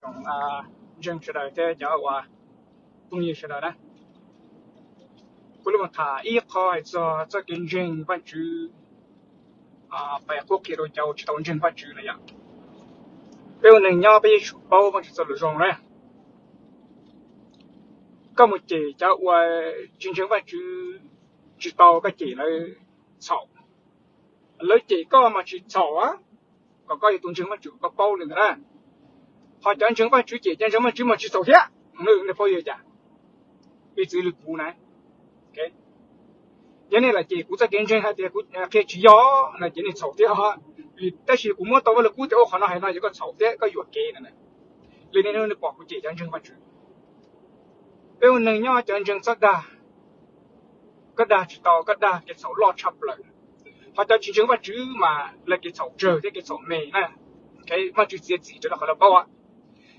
Ntseeg sawv daws thiab cov uas phooj ywg sawv daws na, kuv li mus tham ib qho hais txog txoj kev ntseeg Vajtswv pab qhuab qhia rau cov uas tsis tau ntseeg Vajtswv na yom. Peb ua neeg nyob peb yeej tsum paub Vajtswv txoj lus zoo na. Koj mus cem cov uas tsis ntseeg Vajtswv tsis tau, koj cem lawv txhaum. Lawv cem koj mas tsis txhaum, kom koj yog tus ntseeg Vajtswv koj paub li ntawd na. Ho cov ntseeg Vajtswv cem cov ntseeg Vajtswv mas tsis txhaum thiab. Nej paub yog cas? Piv txwv li kuv na, yog nej lam cem kuv txoj kev ntseeg hais tias kuv qhia tsis yog no ces nej txhaum thiab. Tab sis kuv muab tau Vajluskub tias ua qhov no hais no ces koj txhaum thiab, koj yuam kev na. Li nej pom kuv cem cov ntseeg Vajtswv. Peb ua neeg nyob cov ntseeg txhob dag, koj dag tsis tau, koj dag kev txhaum loj tshaj plaws. Ho cov tsis ntseeg Vajtswv mas lawv kev txhaum tsawg thiab kev txhaum me na. Vajtswv txiav txim rau lawv qhov lawv paub.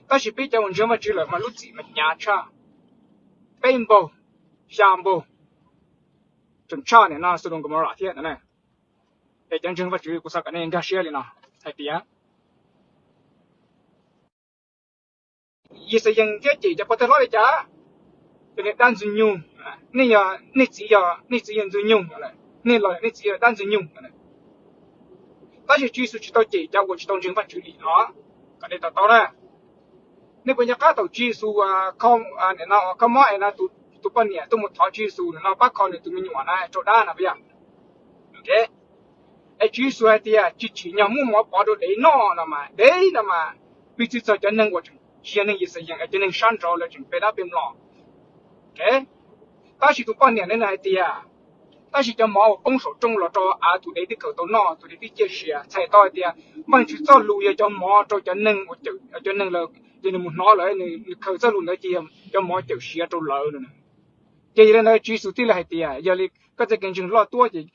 Tab sis peb cov uas ntseeg Vajtswv lawm mas lub txim mas hnyav tshaj, peb npaug, xya npaug, tseem tshaj nim no Sodom Gomorrah thiab na. Es cov ntseeg Vajtswv kuv xav kom nej nkag siab li no hais tias Yixayees thiab cem cov pov thawj hlob li cas? Cov niag dab ntxwg nyoog, nej yog, nej txiv yog, nej txiv yog ntxwg nyoog, nej los nej txiv yog dab ntxwg nyoog. Tab sis Tswv Yexus tsis tau cem cov uas tsis tau ntseeg Vajtswv li no, kom nej to taub na. Nej puas nco qab thaum Tswv Yexus kho mob es no tus poj niam tuaj mus thov Tswv Yexus no pab kho nws tus me nyuam na rau dab no puas yog? Es Tswv Yexus hais tias tsis tsim nyog muab mov pov rau dev noj no mas, dev no mas piv txwv txog cov neeg uas tsis yog neeg Yixayees, cov neeg sab nraud lawv tseem pe dab pe mlom. Tab sis tus poj niam ne hais tias, tab sis cov mov uas poob saum rooj los rau av tus dev twb khaws tau noj, tus dev twb ciaj sia, txhais tau hais tias Vajtswv txoj lus yog cov mov rau cov neeg, cov neeg lawv ces nws mus hnov lawm, nws khaws txoj lus ntawd ces yog cov mov cawm siav rau lawv. Ces yog li ntawd Tswv Yexus thiaj li hais tias yog li koj txoj kev ntseeg loj tuab ces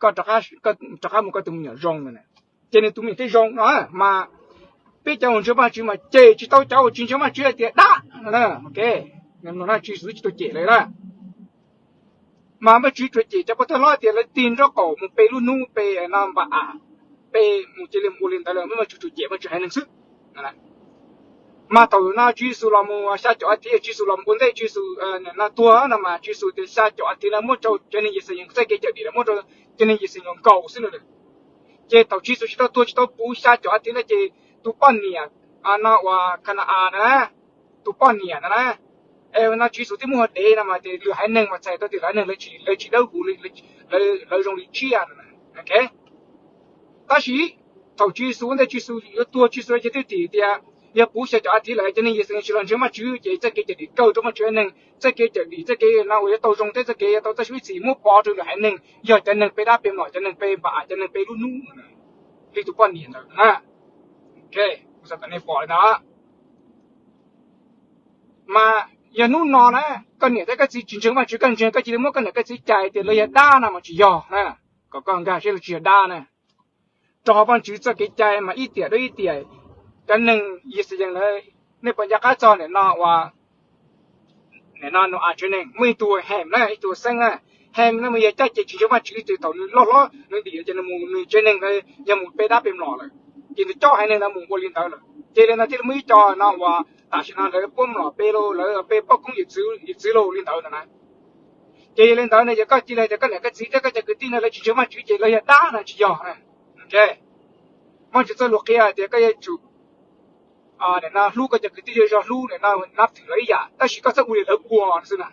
koj rov qab mus koj tus me nyuam zoo. Ces nws tus me nyuam thiaj zoo no mas. Peb cov uas ntseeg Vajtswv mas cem tsis tau cov uas tsis ntseeg Vajtswv hais tias dab no. Tswv Yexus tsis tau cem lawm na. Mas Vajtswv tsuas cem cov pov thawj hlob tias lawv tig nraub qaum mus pe lub hnub, pe no npa as, pe mus cia li mus ua li ntawd lawm, Vajtswv tsuas cem Vajtswv haiv neeg xwb. Mas thaum no Tswv Yexus los mus xya caum as thiv, Tswv Yexus los mus ua ntej, Tswv Yexus no tuag no mas Tswv Yexus tias xya caum as thiv no muab rau cov neeg Yixayees txoj kev cawm dim, muab rau cov neeg Yixayees nkaus xwb no. Ces thaum Tswv Yexus tsis tau tuag tsis tau puv xya caum as thiv no ces tus poj niam no uas Khana-as na, tus poj niam no na, es no Tswv Yexus twb muab ua dev no mas ces lwm haiv neeg mas txhais tau tias lwm haiv neeg lawv tsis dawb huv, lawv zoo li tsiaj no. Tab sis thaum Tswv Yexus ua ntej Tswv Yexus yuav tuag Tswv Yexus ces twb tim tias yog puv xya caum as thiv lawm cov neeg Yixayees tsis los ntseeg Vajtswv ces txoj kev cawm dim kaw rau Vajtswv haiv neeg, txoj kev cawm dim txoj kev no uas yuav tau zoo thiab txoj kev yuav tau txoj sis ib txhis muab pov rau lwm haiv neeg, yog cov neeg pe dab pe mlom, cov neeg pe npa as, cov neeg pe lub hnub no. Li tus poj niam ntawd na. Kuv xav kom nej pom li ntawd. Mas yog hnub no na, koj niam thiab koj txiv tsis ntseeg Vajtswv, koj ntseeg, koj cia li muab koj niam koj txiv cais tias lawv yog dab no mas tsis yog na. Kom koj nkag siab lawv tsis yog dab na. Rau qhov Vajtswv txoj kev cai mas ib tiam rau ib tiam, cov neeg Yixayees lawv, nej puas nco qab txog nim no uas nim no Nau-as tsev neeg muaj ib tug Hem na, ib tug Xeeb na. Hem no mas yog caj ces tsis ntseeg Vajtswv, thaum nws loj hlob nws dim ces nws mus nws tsev neeg yog mus pe dab pe mlom lawm, ces nws coj haiv neeg no mus ua li ntawd lawm. Ces li no thiaj li muaj ib co no uas tam sim no lawv puab mlom pe lauj, lawv pe poj koob yawm txwv lauj li ntawd no na. Ces yog li ntawd no ces koj cia li hais tias koj niam koj txiv thiab koj cov kwv tij no lawv tsis ntseeg Vajtswv ces lawv yog dab no tsis yog. Vajtswv txoj lus qhia hais tias koj yuav tsum hlub koj cov kwv tij, yog hlub nim no nab thwm lawv ib yam, tab sis koj txhob ua li lawv ua xwb na.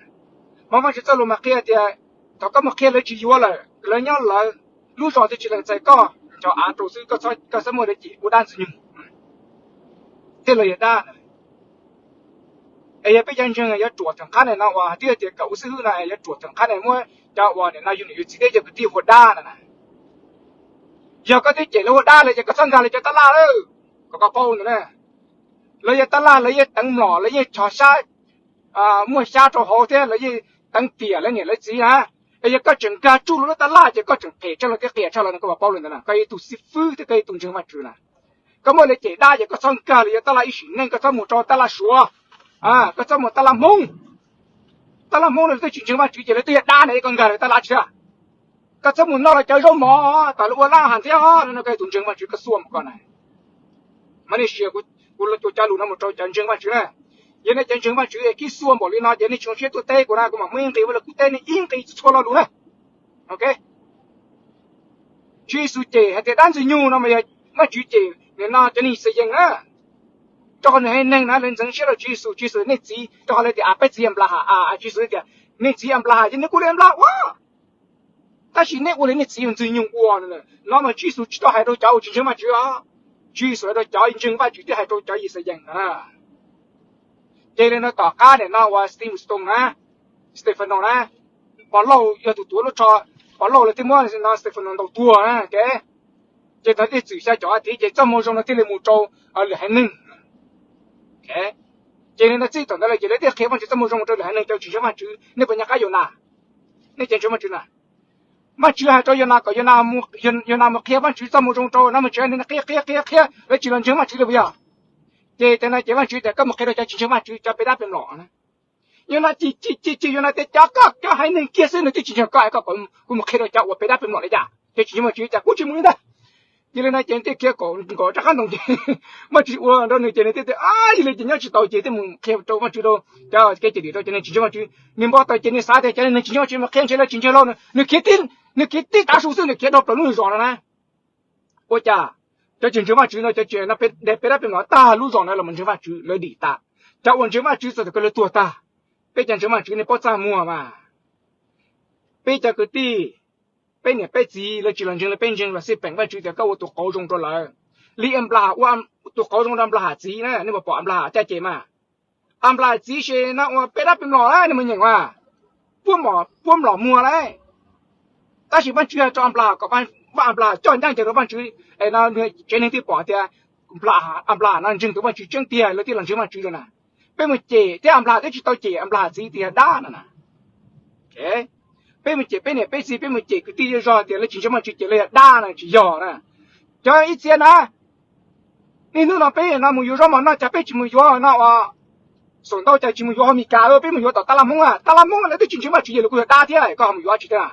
Mas Vajtswv txoj lus mas qhia tias thaum koj mus qhia lawv tsis yuav lawm, lawv nyob lawv lub zos twb tsis lees txais koj, ncho av rau xwb, koj txhob muab lawv cem ua dab ntxwg nyoog thiab lawv yog dab. Es yog peb cov ntseeg yuav ruam theem qab nim no uas twb yog tias kawm ua xib hwb no yuav ruam theem qab nim muab cov uas nim no yug niam yug txiv thiab cov kwv tij hu ua dab no na. Yog koj twb cem lawv hu ua dab lawm ces koj txhob nkag lawv cov tab laj lawm, kom koj paub ntawd na. Lawv yog tab laj, lawv yeej teev mlom, lawv yeej chov xyab, muaj xyab rau hauv thiab lawv yeej teev tiam lawv niam lawv txiv na. Es yog koj tseem nkag tsuj lawv lub tab laj ces koj tseem phem tshaj lawv thiab qias tshaj lawv no, koj puas paub li ntawd na. Koj yog ib tug xib fwb thiab koj yog ib tug ntseeg Vajtswv na. Koj muaj li cem dab ces koj txhob nkag lawv yog tab laj ib sim neej, koj txhob mus rau tab laj Suav, koj txhob mus tab laj Hmoob. Tab laj Hmoob no twb tsis ntseeg Vajtswv ces lawv twb yog dab na, koj nkag lawv tab laj tsis thiab. Koj txhob mus noj lawv cov zaub mov tas lawv ua laj has thiab no, koj yog tus ntseeg Vajtswv koj xuaj mus koj na. Mas nej sia kuv Kuv ua cov lus no mus rau cov ntseeg Vajtswv na. Yog nej cov ntseeg Vajtswv kib xua npaum li no ces nej tsis zoo siab tuaj teb kuv na, kuv mam muaj ib nqe ua li kuv teb nej ib nqe txhua lo lus na. Ok. Tswv Yexus cem hais tias dab ntxwg nyoog no mas yog Vajtswv cem nim no cov neeg Yixalayees na. Rau qhov nws haiv neeg na lawv ntxeev siab rau Tswv Yexus, Tswv Yexus nej txiv, rau qhov lawv tias a peb txiv Anplahas a, Tswv Yexus tias nej txiv Anplahas ces nws kuj li Anplahas ua. Tab sis nej ua li nej txiv ntxwg nyoog ua no mas Tswv Yexus tsis tau hais rau cov uas tsis ntseeg Vajtswv os. Tswv Yexus hais rau cov ntseeg Vajtswv thiab hais rau cov Yixalayees na. Ces li no tom qab nim no uas Stephen Stone na, Stephen Stone na, Pov Lauj yog tus tuav lub tsho, Pov Lauj lawv thiaj muab no Stephen Stone ntaus tuag na. Ces tau tej txwm xya caum a thiv ces txoj moo zoo no thiaj li mus rau lwm haiv neeg. Ces li no txij thaum ntawd lawm ces lawv thiaj qhia Vajtswv txoj moo zoo mus rau lwm haiv neeg, cov tsis ntseeg Vajtswv. Nej puas nco qab Yonas? Nej cov ntseeg Vajtswv na, Vajtswv hais rau Yonas kom Yonas mus qhia Vajtswv txoj moo zoo rau, no mas tsis hais nws qhia qhia qhia qhia lawv tsis los ntseeg Vajtswv li puas yog? Ces tias no ces Vajtswv tias koj mus qhia rau cov tsis ntseeg Vajtswv, cov pem dab pem mlom na. Yonas cim cim cim Yonas tias cov koj cov haiv neeg kiag xwb nws twb tsis ntseeg koj, koj kom kuv mus qhia rau cov uas pem dab pem mlom li cas? Cov tsis ntseeg Vajtswv tias kuv tsis mus li ntag. Ces li no ces thiaj khiav kom nkaus rov qab ntoos ces Vajtswv ua rau nws ces nws thiaj tias yog li ces nyob tsis tau ces thiaj mus qhia rau Vajtswv rau cov kev cawm dim rau cov neeg tsis ntseeg Vajtswv. Nws npau taws ces nws xav tias cov neeg tsis ntseeg Vajtswv mas qhia ntshe lawv tsis ntseeg lauj, nws khiav tib, nws khiav tib tav su xwb nws khiav dhau plaws lub zos no na. Ua cas cov tsis ntseeg Vajtswv no cov tsis pem dab pem mlom tag lub zos no los mus ntseeg Vajtswv lawv dim tas. Cov uas ntseeg Vajtswv txog thaum kawg lawv tuag tag. Peb cov ntseeg Vajtswv nej paub txaj muag mas. Peb cov kwv tij, peb niam peb txiv lawv tsis los ntseeg lawv peb ntseeg los xij peem Vajtswv tias koj ua tus qauv zoo rau lawv. Li Anplahas ua tus qauv zoo rau Anplahas txiv na, nej puas pom Anplahas caj ces mas Anplahas txiv ces no uas pem dab pem mlom na nej mus nyeem mas puab mlom muag lauj. Tab sis Vajtswv hais rau Anplahas kom Anplahas coj ncaj ncees rau Vajtswv, es no tsev neeg thiaj pom tias Anplahas no ntseeg tus Vajtswv tseeb tiag lawv thiaj los ntseeg Vajtswv rau na. Peb mus cem thiab Anplahas twb tsis tau cem Anplahas txiv tias yog dab no na. Peb mus cem peb niam peb txiv, peb mus cem kwv tij zej zog tias lawv tsis ntseeg Vajtswv ces lawv yog dab no tsis yog na. Cov ib txhia na, niaj hnub no peb no mus yuav zaub mov noj cas peb tsis mus yuav no uas, xaum ntau cas tsis mus yuav hauv Mes Kas, peb mus yuav tom taj laj Hmoob a, taj laj Hmoob lawv twb tsis ntseeg Vajtswv ces lawv kuj yog dab thiab, koj ho mus yuav tsis tau.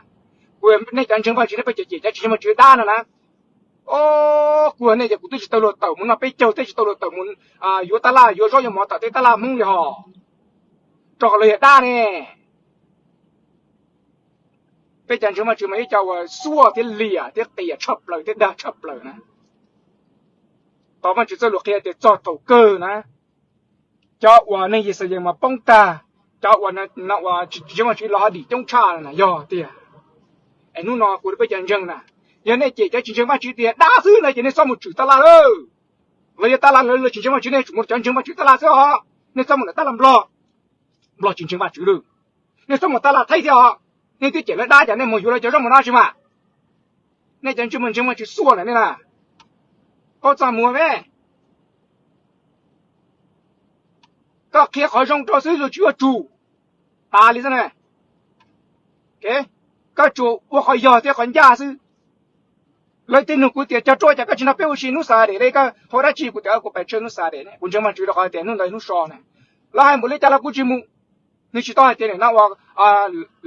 Kuv nej cov ntseeg Vajtswv nej pheej cem cem cov tsis ntseeg Vajtswv dab no na. Os, kuv nej ces kuv twb tsis tau luag tawm mus noj peb caug, twb tsis tau luag tawm mus yuav taj laj yuav zaub yuav mov tom tej taj laj Hmoob li hos, rau qhov lawv yog dab ne. Peb cov ntseeg Vajtswv mas ib co uas xuaj thiab liam thiab qias tshaj plaws thiab dag tshaj plaws na. Tos Vajtswv txoj lus qhia tias txog thaum kawg na, cov uas neeg Yixalayees mas poob tag, cov uas no uas tsis ntseeg Vajtswv los ho dim coob tshaj na yog tiag. Es hnub no kuv rau peb cov ntseeg na, yog nej cem cov tsis ntseeg Vajtswv tias dab xwb no ces nej txhob mus tshwm taj laj lawm. Los yog taj laj lawv tsis ntseeg Vajtswv nej tsum mus cov ntseeg Vajtswv taj laj xwb os. Nej txhob mus ntawm taj laj Nplog, Nplog tsis ntseeg Vajtswv lawm. Nej txhob mus taj laj Thaib thiab os. Nej twb cem lawv dab cas nej mus yuav lawv cov zaub mov no tsis mas. Nej cov ntseeg Vajtswv xuaj lawm nej na. Paub txaj muag me. Koj qhia qhov zoo rau xwb luag tsis yuav tsum, tas li xwb na. Koj tsuas ua qhov yog thiab qhov ncaj xwb. Lawv twb nug kuv tias cog ruaj cas koj tsis nrog peb ua si hnub Saturday li, koj ua dab tsi? Kuv tias kuv pais tshawj hnub Saturday ne, kuv ntseeg Vajtswv rau qhov tias hnub ntawd hnub so na. Lawv hais npaum li cas los kuv tsis mus. Nws tsis tau hais tias nim no uas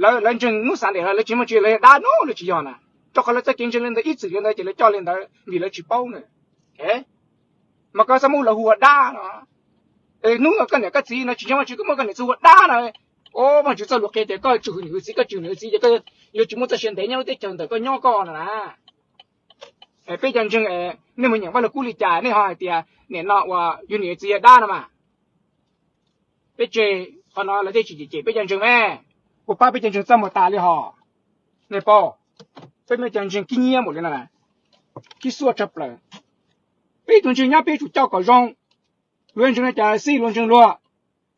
lawv ntseeg hnub Saturday lawv tsis muaj tsis lawv yog dab no, lawv tsis yog na. Rau qhov lawv txoj kev ntseeg li ntawd ib txwm li ntawd ces lawv coj li ntawd vim lawv tsis paub na. Mas koj txhob muab lawv hu ua dab no. Hnub koj niam koj txiv no tsis ntseeg Vajtswv koj muab koj niam txiv hu ua dab no. Os, Vajtswv txoj lus qhia tias koj tsum hwm niam hwm txiv, koj tsum niam hwm txiv ces koj yuav tsis muaj txoj sia ntev nyob lub teb chaws ntawm koj nyob ko no na. Es peb cov ntseeg, nej mus nyeem Vaj Lug Kub li cas nej ho hais tias nim no uas yus niam yus txiv yog dab no mas. Peb tseg qhov no lawv thiaj tsis cem cem peb cov ntseeg me. Kuv pab peb cov ntseeg txaj muag tas li hos. Nej paub, peb muaj cov ntseeg kib nyiab npaum li no, kib xuaj tshaj plaws. Peb tus ntseeg nyob peb tsum coj kom zoo. Luag ntseeg li cas xij luag ntseeg luag.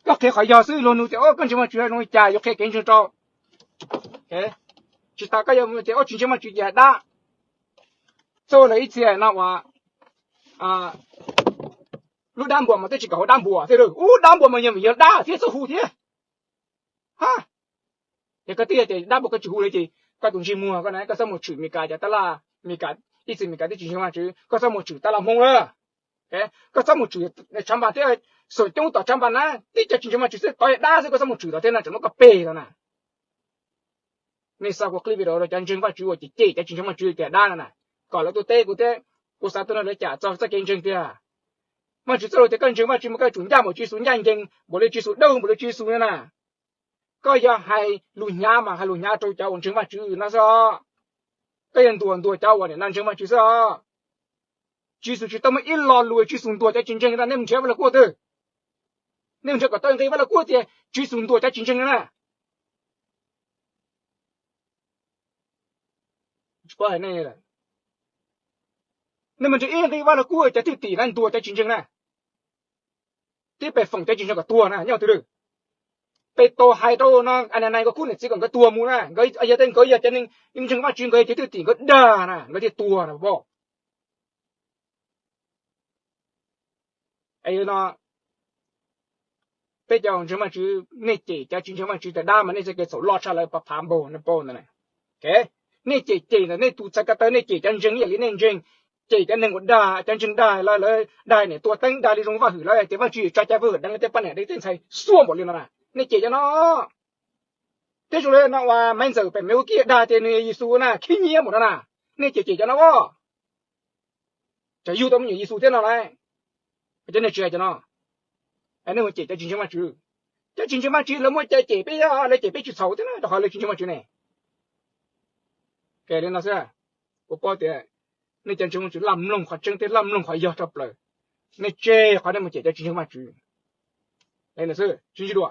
Koj qhia qhov yog xwb luag nug tias koj ntseeg Vajtswv zoo li cas, yuav qhia kev ntseeg rau. Tsis tas koj yuav tias tsis ntseeg Vajtswv ces dab. Txhua lawv ib txhia no uas lub dab npua mas twb tsis kam hu dab npua thiab, ub dab npua mas yog vim yog dab thiab txhob hu thiab. Ha, ces koj twb yog tias dab npua koj tsis hu li ces koj tus ntsej muag koj na, koj txhob mus tshwm Mes Kas cov tab laj, Mes Kas ib txhia Mes Kas twb tsis ntseeg Vajtswv, koj txhob mus tshwm tab laj Hmoob lawm. Koj txhob mus tshwm tshav npas thiab, xum coob tom tshav npas na, tib co tsis ntseeg Vajtswv xwb tod yog dab xwb, koj txhob mus tshwm tod thiab no, tsam no koj peg tod na. Nej xa kuv clip video rau cov ntseeg Vajtswv uas cem cem cov tsis ntseeg Vajtswv tias dab no na, kom lawv tuaj teb kuv thiab, kuv xav tuaj nrog lawv cam txog txoj kev ntseeg tiag. Vajtswv txoj lus tias koj ntseeg Vajtswv mas koj yuav tsum ncaj npaum Tswv Yexus ncaj ncees, npaum li Tswv Yexus, dawb npaum li Tswv Yexus na. Koj yog hais lus hnyav mas hais lus hnyav rau cov uas ntseeg Vajtswv no xwb os. Koj yog ntuas ntuas cov uas nim no ntseeg Vajtswv xwb os. Tswv Yexus tsis tau muaj ib lo lus Tswv Yexus ntuas cov tsis ntseeg na. Nej mus nrhiav Vaj Lug Kub twg, nej mus nrhiav kom tau nqe Vaj Lug Kub tias Tswv Yexus ntuas cov tsis ntseeg na. Nej mus nrhiav ib nqe Vaj Lug Kub cov thwj tim na ntuas cov tsis ntseeg na, thiab pem foom cov tsis ntseeg kom tuag na, nyob twg lawm? Pem tau hais rau no Ananais nkawd khub niam txiv kom nkawd tuag mus na, nkawd yog tej, nkawd yog cov neeg ntseeg Vajtswv, nkawd yog cov thwj tim, nkawd dag na, nkawd thiaj tuag na, pom? No, peb cov ntseeg Vajtswv, nej cem cov tsis ntseeg Vajtswv tas dab mas nej txoj kev txhaum loj tshaj lawv pab phav npaug nej paub ntawd na. Nej cem cem ntawm nej tus txhais ko taw, nej cem cov ntseeg ib yam li nej ntseeg, cem cov neeg uas dag, cov ntseeg dag los lawv dag niam tua teeb, dag li zoo vaj hwm, lawv tias Vajtswv yuav tso cai vaj hwm deev tej poj niam deev tej ntxhais xuaj npaum li no na. Nej cem cov no. Thiab zoo li no uas Maiv Ntxawm pem me ua kiag dag tias nws yog Yexus na, khib nyiab npaum no na. Nej cem cem cov no as. Tsam yug tau me nyuam Yexus thiab no lauj. Cov nej tsis hais cov no, nej mus cem cov tsis ntseeg Vajtswv. Cov tsis ntseeg Vajtswv lawv muaj cai cem peb, yog lawv cem peb tsis txhaum thiab na, rau qhov lawv tsis ntseeg Vajtswv ne. Li no xwb, kuv paub tias nej cov ntseeg Vajtswv laj mloog qhov tseeb thiab laj mloog qhov yog tshaj plaws. Nej tseg qhov nej mus cem cov tsis ntseeg Vajtswv. Li no xwb, tsis ntsib dua.